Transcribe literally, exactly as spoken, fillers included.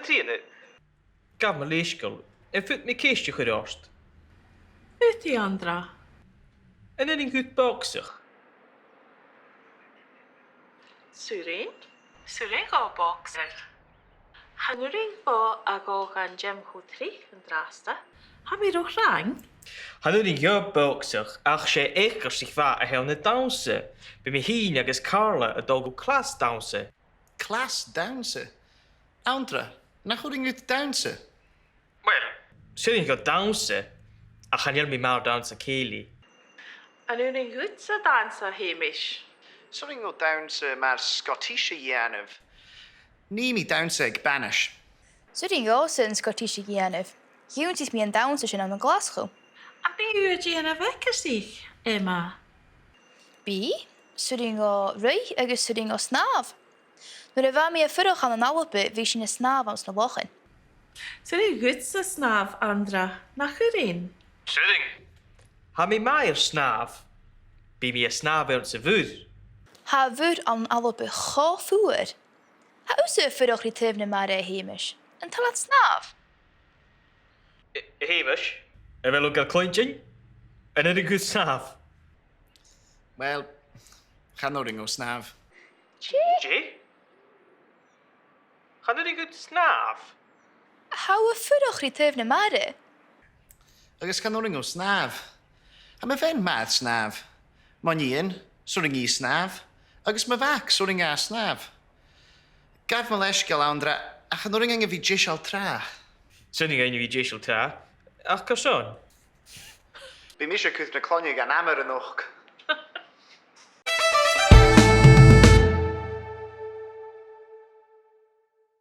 Trìona. Gabh mo leisgeul. Am faod mi ceist a chur ort? Faodaidh, Anndra. An urrainn dhut bogsa? 'S urrainn. 'S urrainn dhomh bogsa. Chan urrainn dhomh a dhol dhan gym cho tric an-dràsta. Tha mi ro throm. Chan urrainn dhomh bogsa, ach 's e eacarsaich mhath a th' ann an dannsa. Bidh mi fhìn agus Carla a' dol gu clas dannsa. Clas dannsa? Anndra, nach urrainn dhut dannsa? Uill, 's urrainn dhomh dannsa, ach chan eil mi math air dannsa cèilidh. An urrainn dhutsa dannsa, a Sheumais? 'S urrainn dhomh dannsa mar Scottish a dhèanamh. Nì mi dannsa aig banais. 'S urrainn dhomhsa an Scottish a dhèanamh. Dh'ionnsaich mi an dannsa sin ann an Glaschu. Am bi thu a' dèanamh eacarsaich, Emma? Bidh. 'S urrainn dhomh ruith agus 's urrainn dhomh snàmh. Nuair a bha mi a' fuireach ann an Alba, bha sinn a' snàmh anns na lochan. 'S urrainn dhutsa snàmh, Anndra, nach urrainn? 'S urrainn. Tha mi math air snàmh. Bidh mi a' snàmh anns a' mhuir. Tha a' mhuir ann an Alba cho fuar. Tha thusa a' fuireach ri taobh na mara, a Sheumais. An toil leat snàmh? A, a Sheumais, a bheil thu gar cluinntinn? An urrainn dhut snàmh? Uill, chan urrainn dhomh snàmh. Dè? Dè? Chan urrainn dhut snàmh? Tha thu a' fuireach ri taobh na mara. Agus chan urrainn dhomh snàmh. Tha mo bhean math air snàmh. Mo nighean, 's urrainn dhi snàmh. Agus mo mhac, 's urrainn dha snàmh. Gabh mo leisgeul, Anndra, ach chan urrainn dhuinn a bhith deiseil tràth. 'S urrainn dhuinn a bhith deiseil tràth, ach carson? Bidh mise a' cur na cloinne dhan amar a-nochd.